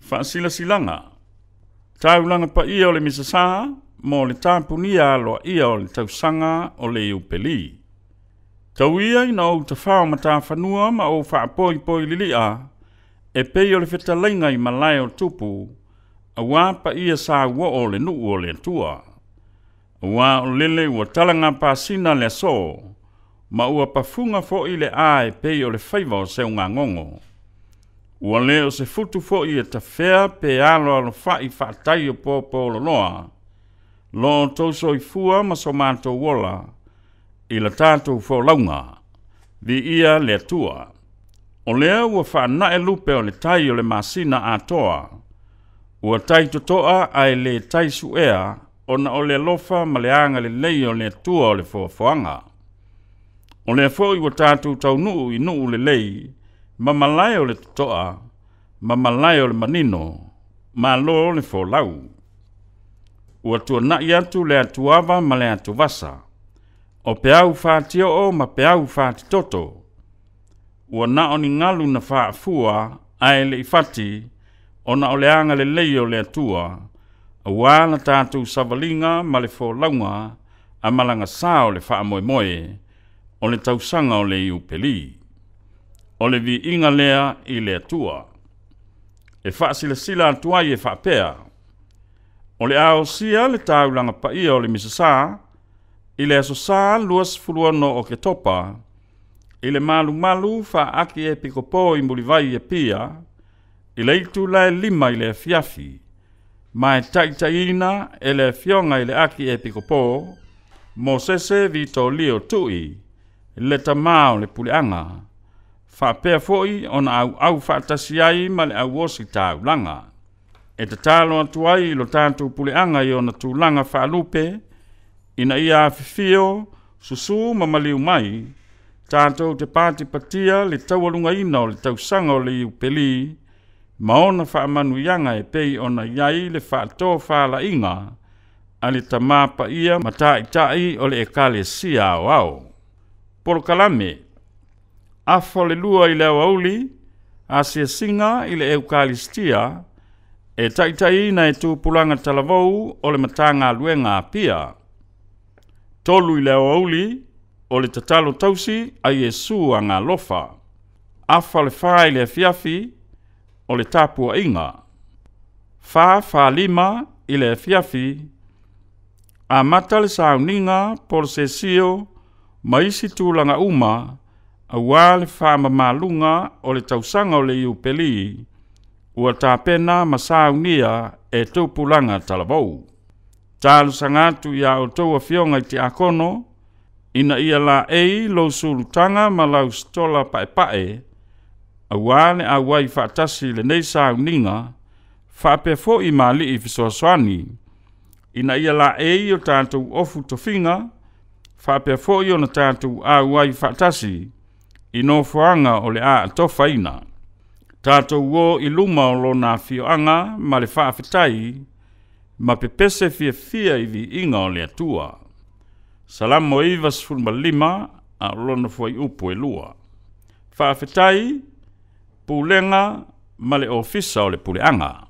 Faasilasilaga. Taulaga paia o le Misasa mo le tapunia aloaia o le tausaga o le Iupeli. Tau ia ina ou tafao matafanua ma ou faapoipoi lilia e pei o le fetalaiga i malae o tupu, auā paia sauoo o le nuu o le Atua. Auā o lele ua talagapasina le aso, ma ua pafuga foi le a e pei o le faiva o seugagogo. Ua le o se futu foi e tafea pe aloalofai faatai o popoololoa, lo outou soifua ma so matou ola, i la tatou folauga. Viia le Atua. O lea ua faanae lupe o le tai o le masina atoa, ua tai totoa ae le tai suea, ona o le alofa ma le agalelei o le Atua o le foafoaga. O lea foi ua tatou taunuu i nuu lelei, ma malae o le totoa, ma malae o le manino, malo le folau. Ua tuanai atu le atuava ma le atuvasa, o peau fatioo ma peau fatitoto. Ua na o ni galu na faafua ae le i fati, ona o le agalelei o le Atua, auā la tatou savaliga ma le folauga a malagasā o le faamoemoe, o le tausaga o le Iupeli. O le viiga lea i le Atua. E faasilasila atu ai e faapea, o le a osia le taulaga paia o le Misasa i le aso Sa 26 Oketopa, i le malumalu faaaki epikopo i Mulivai i Apia, i le itula e 5 i le afiafi, ma e taitaiina e le afioga i le aki epikopo, Mosese Vitolio Tui, le tamā o le puleaga, faapea foi ona auau faatasi ai ma le auosi taulaga. E tatalo atu ai i lo tatou puleaga i ona tulaga faalupe, ina ia afifio, susū ma maliu mai, tatou te patipatia le taualugaina o le tausaga o le Iupeli, ma ona faamanuiaga e pei ona i ai le faatofalaiga a le Tamā Paia ma Taitai o le Ekalesia Aoao. Polokalame, afa o le 2 i le aoauli, asiasiga i le Eukalistia, e taitaiina e tupulaga talavou o le Matagaluega Apia. 3 i le aoauli, o le tatalo tausi a Iesu agalofa. Afa o le 4 i le afiafi, o le tapuaiga. 4:45 i le afiafi, amata le sauniga polosesio ma isi tulaga uma, auā le faamamaluga o le tausaga o le Iupeli, ua tapena ma saunia e tupulaga talavou. Talosaga atu iā outou afioga i tiakono, ina ia laei lou sulutaga ma lau sitola paepae, auā le auai faatasi i lenei sauniga, faapea foi ma alii fesoasoani, ina ia laei o tatou ofu tofiga, faapea foi ona tatou auai faatasi i nofoaga o le a atofaina. Tatou o i luma o lona afioaga ma le faafetai, ma pepese fiafia i viiga o le Atua. Salamo 95 a o lona fuaiupu e 2. Faafetai, pulega ma le ofisa o le puleaga.